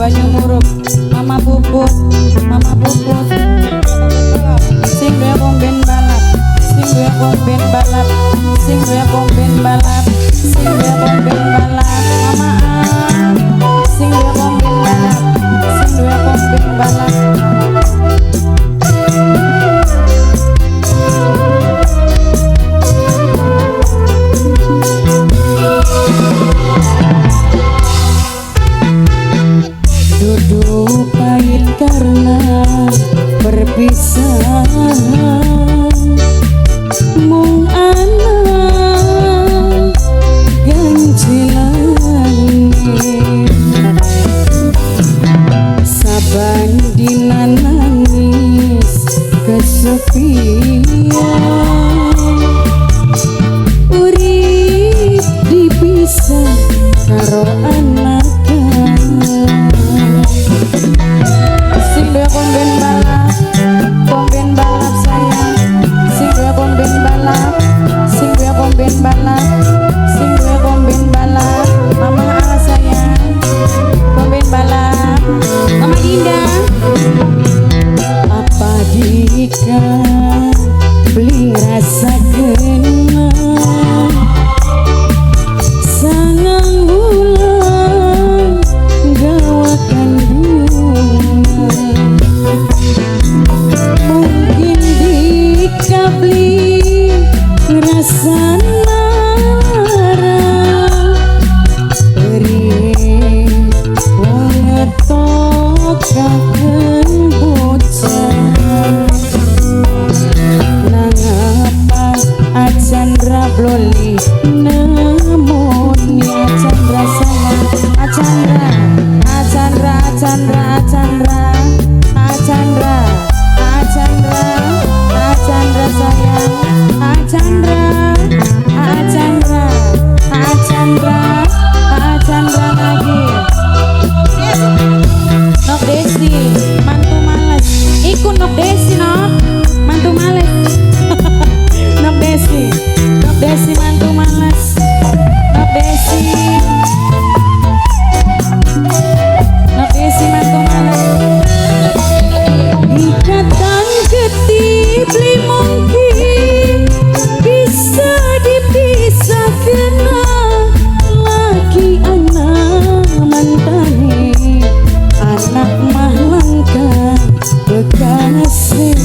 Banyu Murup, Mama Puput, Mama Puput. Sing duwe komben balap, sing duwe komben balap, sing duwe komben balap, sing duwe komben balap, Mama A. Sing duwe komben balap, sing duwe komben balap. Duduk pahit karena perpisahan, mung ana ganjilane. Saban dina nangis kesepian, urip dipisah karo anak. Sing duwe komben balap sayang, sing duwe komben balap, sing duwe komben balap, sing duwe komben balap, Mama A sayang, komben balap, Mama Dinda. Apa dika beli ngrasa kena sangang bulan gawa kandungan, mungkin dika beli ngrasa lara, perih wong ngetokaken bocah. Nangapa Acandra bloli nemoni Acandra sayang, Acandra, Acandra, Acandra, Acandra, Acandra, Acandra, Acandra sayang, Acandra, Acandra, Acandra, Acandra lagi. Nok Desi, mantu males. Iku Nok Desi nok, mantu males. Nok Desi, Nok Desi mantu males. Nok Desi, Nok Desi mantu males. Ikatan getih beli mungkin bisa dipisah kena lagi anak mantane, anak mah langka bekasih.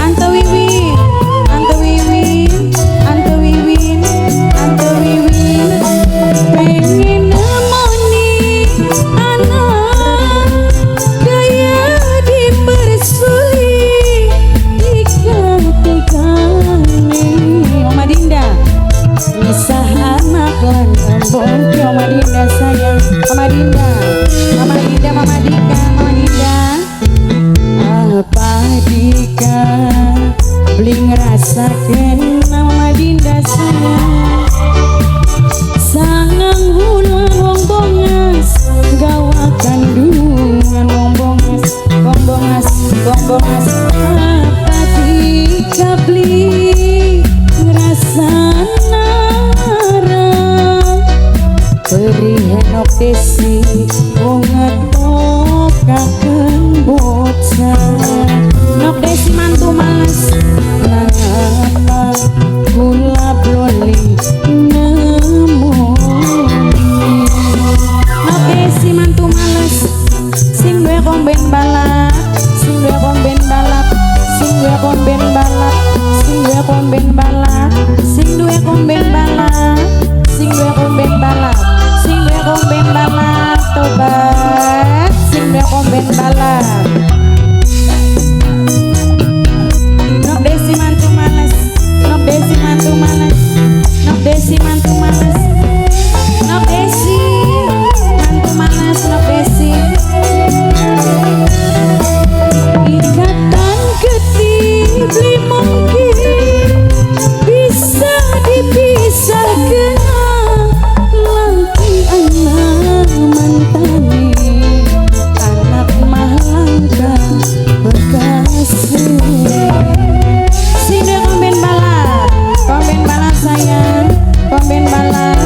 Anto Wiwin, Anto Wiwin, Anto Wiwin, Anto Wiwin, pengen nemoni anak gaya dipersuli tiga-tigane. Mama Dinda, misah anak lan embong. Mama Dinda sayang, Mama Dinda, Mama Dinda, Mama Dika, Mama Dinda. Apa dika beli ngerasa kena Mama Dinda sayang, sangang bulan wong bongas gawa kandungan, wong bongas, wong bongas, wong bongas. Apa dika beli ngerasa nara, perih Nok Desi wong ngetokaken bocah. Nok Desi mantu males, nangapa kula bloli nemoni. Nok Desi mantu males, sing duwe komben balap, sing duwe komben balap, sing duwe komben balap, sing duwe komben balap, sing duwe komben balap, sing duwe komben balap, sing duwe komben balap, tobat, sing duwe komben balap. Nok Desi mantu males, Nok Desi mantu males, Nok Desi mantu males, Nok Desi mantu males, Nok Desi. Ikatan getih beli mungkin bisa dipisah kena laki anak mantane, anak mah langka bekasih. Sing duwe komben balap, komben balap sayang, komben balap.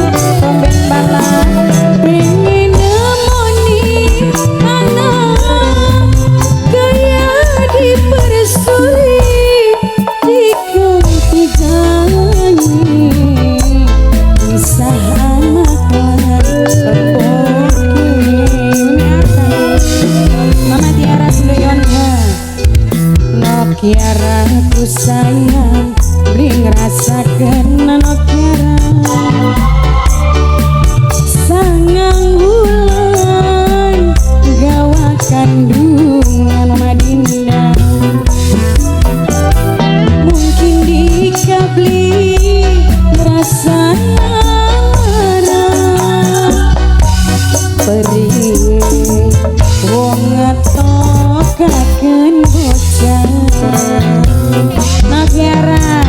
Nokiara ku sayang beli ngrasakeun. Nokiara 9 bulan gawa kandungan. Mama Dinda mungkin dikabli merasa lara perih wong ngetokaken bocah. Nokiara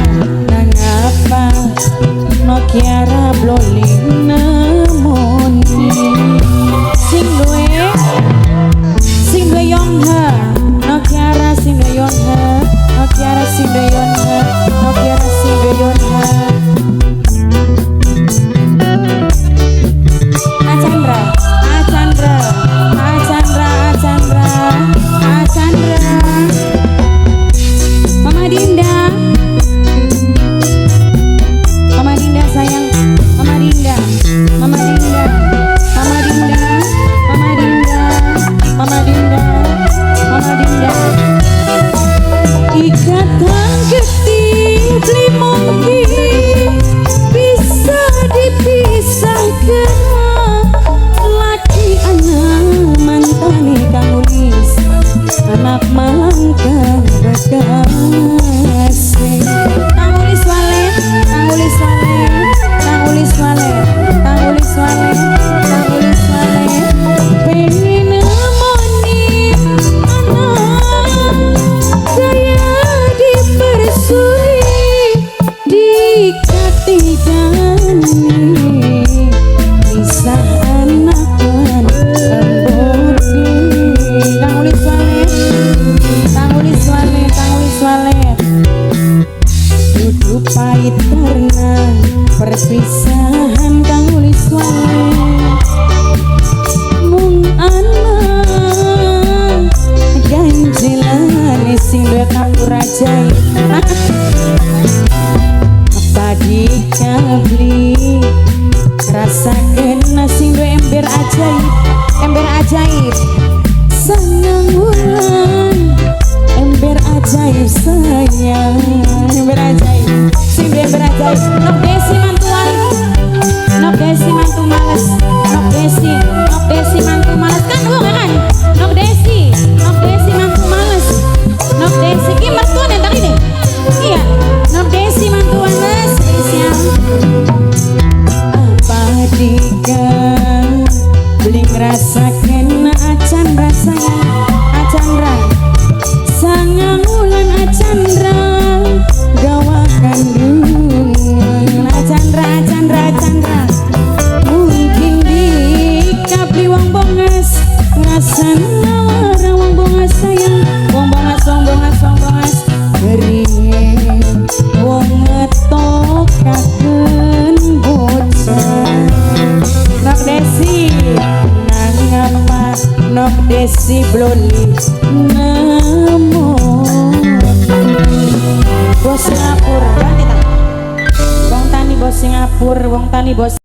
nangapa, Nokiara bloli nemoni sing duwe, sing duwe Yonghe. Nokiara sing duwe Yonghe, Nokiara sing duwe Yonghe, Nokiara sing duwe Yonghe. Acandra, Acandra, Acandra, Acandra, Acandra. Mama Dinda, Mama Dinda sayang, Mama Dinda, Mama Dinda, Mama Dinda, Mama Dinda, Mama Dinda, Mama Dinda. Ikatan getih beli mungkin bisa dipisahkan. Laki anak mantane kang nulis anak malang kang Bekasi. Kang Ulis wale, Kang Ulis wale, Kang Ulis wale, Kang Ulis wale, Kang Ulis wale. Pengen nemoni anak kaya dipersui dikatigani misah anak lan embodi. Kang Ulis wale, Kang Ulis wale, Kang Ulis wale. Dudu pahit karena perpisahan. Kang Ulis wale mung anak ganjilan sing duwe kapur ajaib. Apa dikabli rasakeun sing duwe ember ajaib, ember ajaib 9 bulan, ember ajaib sayang, ember ajaib sing duwe ember ajaib. Nok Desi mantuan, Nok Desi mantu males, Nok Desi, Nok Desi mantu males kan bu kan. Nok Desi, Nok Desi mantu males, Nok Desi ki mertuan yang tadi deh. Iya, Nok Desi mantu males spesial. Apa dika beli ngrasakeun acan rasanya Acandra 9 wulan, Acandra gawa kandungan. Acandra, Acandra, Acandra mungkin dikabli wong bongas ngrasana lara. Wong bongas sayang, wong bongas, wong bongas, wong bongas keringe wong ngetokaken bocah. Nok Desi nangapa, Nok Desi bloli nemu bos Singapura ganti ta. Wong tani bos Singapura, wong tani bos.